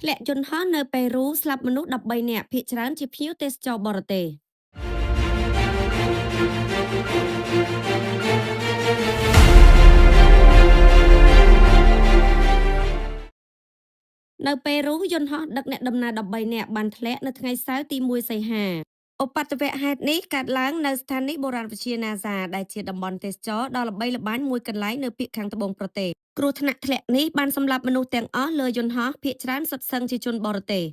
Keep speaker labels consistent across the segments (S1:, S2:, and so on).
S1: ធ្លាក់យន្តហោះនៅប៉េរូស្លាប់មនុស្ស13នាក់ភាគច្រើនជាភ្ញៀវទេសចរបរទេសនៅប៉េរូយន្តហោះដឹកអ្នកដំណើរ13នាក់បានធ្លាក់នៅថ្ងៃសៅរ៍ទី1សីហាឧបទ្ទវហេតុនេះកើតឡើងនៅស្ថានីយ៍បុរាណវិទ្យាណាសាដែលជាតំបន់ទេសចរដ៏ល្បីល្បាញមួយកន្លែងនៅភាគខាងត្បូងប្រទេសគ្រោះថ្នាក់ធ្លាក់នេះបានសម្លាប់មនុស្សទាំងអស់លើយន្តហោះភាគច្រើនសុទ្ធសឹងជាជនបរទេស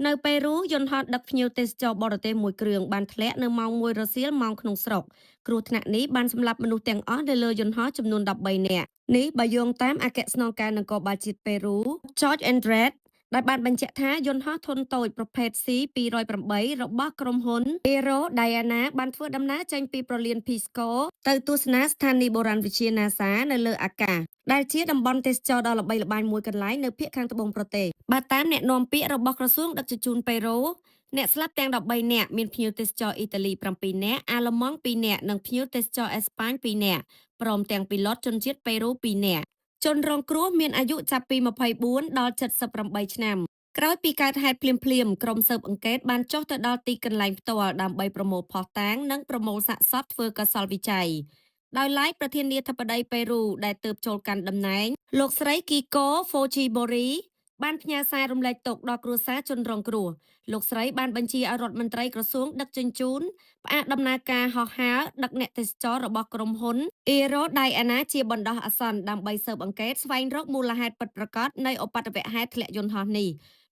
S1: នៅប៉េរូយន្តហោះដឹកភ្ញៀវទេសចរបរទេសមួយគ្រឿងបានធ្លាក់នៅម៉ោង1រសៀលម៉ោងក្នុងស្រុកគ្រោះថ្នាក់នេះបានសម្លាប់មនុស្សទាំងអស់នៅលើយន្តហោះចំនួន13នាក់នេះបើយោងតាមអគ្គស្នងការនគរបាលជាតិប៉េរូ George Andrade ដែលបានបញ្ជាក់ថាយន្តហោះធុនតូចប្រភេទ C208 របស់ក្រុមហ៊ុន Aero Diana បានធ្វើដំណើរចេញពីប្រលាន Pisco ទៅទស្សនាស្ថានីយ៍បុរាណវិទ្យា NASA នៅលើអាកាសដែលជាតំបន់ទេសចរដ៏ល្បីល្បាញមួយកន្លែងនៅភាគខាងត្បូងប្រទេសបើតាមអ្នកនាំពាក្យរបស់ក្រសួងដឹកជញ្ជូនប៉េរូអ្នកស្លាប់ទាំង13នាក់មានភ្ញៀវទេសចរអ៊ីតាលី7នាក់អាល្លឺម៉ង់2នាក់និងភ្ញៀវទេសចរអេស្ប៉ាញ2នាក់ព្រមទាំងពីឡូតជនជាតិប៉េរូ2នាក់ជនរងគ្រោះមានអាយុចាប់ពី24ដល់78ឆ្នាំក្រោយពីកើតហេតុភ្លាមៗក្រុមស៊ើបអង្កេតបានចុះទៅដល់ទីកន្លែងផ្ទាល់ដើម្បីប្រមូលភស្តុតាងនិងប្រមូលសាកសពធ្វើកោសលវិច័យដោយឡែកប្រធានាធិបតីប៉េរូដែលទើបចូលកាន់តំណែងលោកស្រីគីកូហ្វូជីបូរីបានផ្ញើសាររំលែកទុក្ខដល់គ្រួសារជនរងគ្រោះលោកស្រីបានបញ្ជាឲ្យរដ្ឋមន្ត្រីក្រសួងដឹកជញ្ជូនផ្អាកដំណើរការហោះហើរដឹកអ្នកទេសចររបស់ក្រុមហ៊ុន Aero Diana ជាបណ្ដោះអាសន្នដើម្បីស៊ើបអង្កេតស្វែងរកមូលហេតុពិតប្រាកដនៃឧបទ្ទវហេតុធ្លាក់យន្តហោះនេះ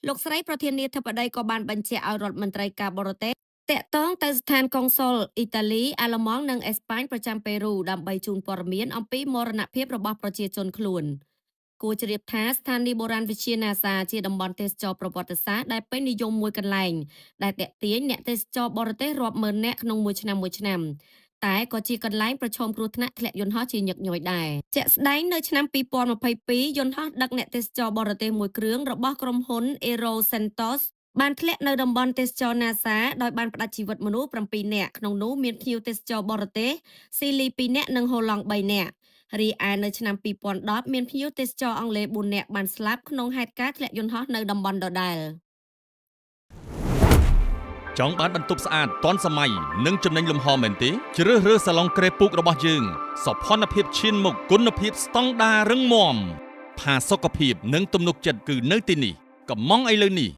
S1: លោកស្រីប្រធានាធិបតីក៏បានបញ្ជាក់ឲ្យរដ្ឋមន្ត្រីការបរទេសតាក់ទងទៅស្ថានកុងស៊ុលអ៊ីតាលីអាល្លឺម៉ង់និងអេស្ប៉ាញប្រចាំប៉េរូដើម្បីជូនព័ត៌មានអំពីមរណភាពរបស់ប្រជាជនខ្លួនគួរជ្រាបថាស្ថានីយ៍បុរាណវិទ្យា NASA ជាតំបន់ទេសចរប្រវត្តិសាស្ត្រដែលពេញនិយមមួយកន្លែងដែលទាក់ទាញអ្នកទេសចរបរទេសរាប់ម៉ឺននាក់ក្នុងមួយឆ្នាំមួយឆ្នាំតែក៏ជាកន្លែងប្រឈមគ្រោះថ្នាក់ធ្លាក់យន្តហោះជាញឹកញយដែរជាក់ស្ដែងនៅឆ្នាំ2022យន្តហោះដឹកអ្នកទេសចរបរទេសមួយគ្រឿងរបស់ក្រុមហ៊ុន Aero Santos បានធ្លាក់នៅតំបន់ទេសចរ NASA ដោយបានផ្ដាច់ជីវិតមនុស្ស7នាក់ក្នុងនោះមានភ្ញៀវទេសចរបរទេសស៊ីលី2នាក់និងហូឡង់3នាក់រីឯនៅឆ្នាំ2010មានភ្ញៀវទេសចរអង់គ្លេស4នាក់បានស្លាប់ក្នុងហេតុការណ៍ធ្លាក់យន្តហោះនៅតំបន់ដដែល
S2: ចង់បានបន្ទប់ស្អាតទាន់សម័យនិងចំណេញលំហមែនទេជ្រើសរើសសាឡុងក្រេពូករបស់យើងសោភ័ណភាពឈានមុខគុណភាពស្តង់ដាររឹងមាំផាសុកភាពនិងទំនុកចិត្តគឺនៅទីនេះកំងឥឡូវនេះ។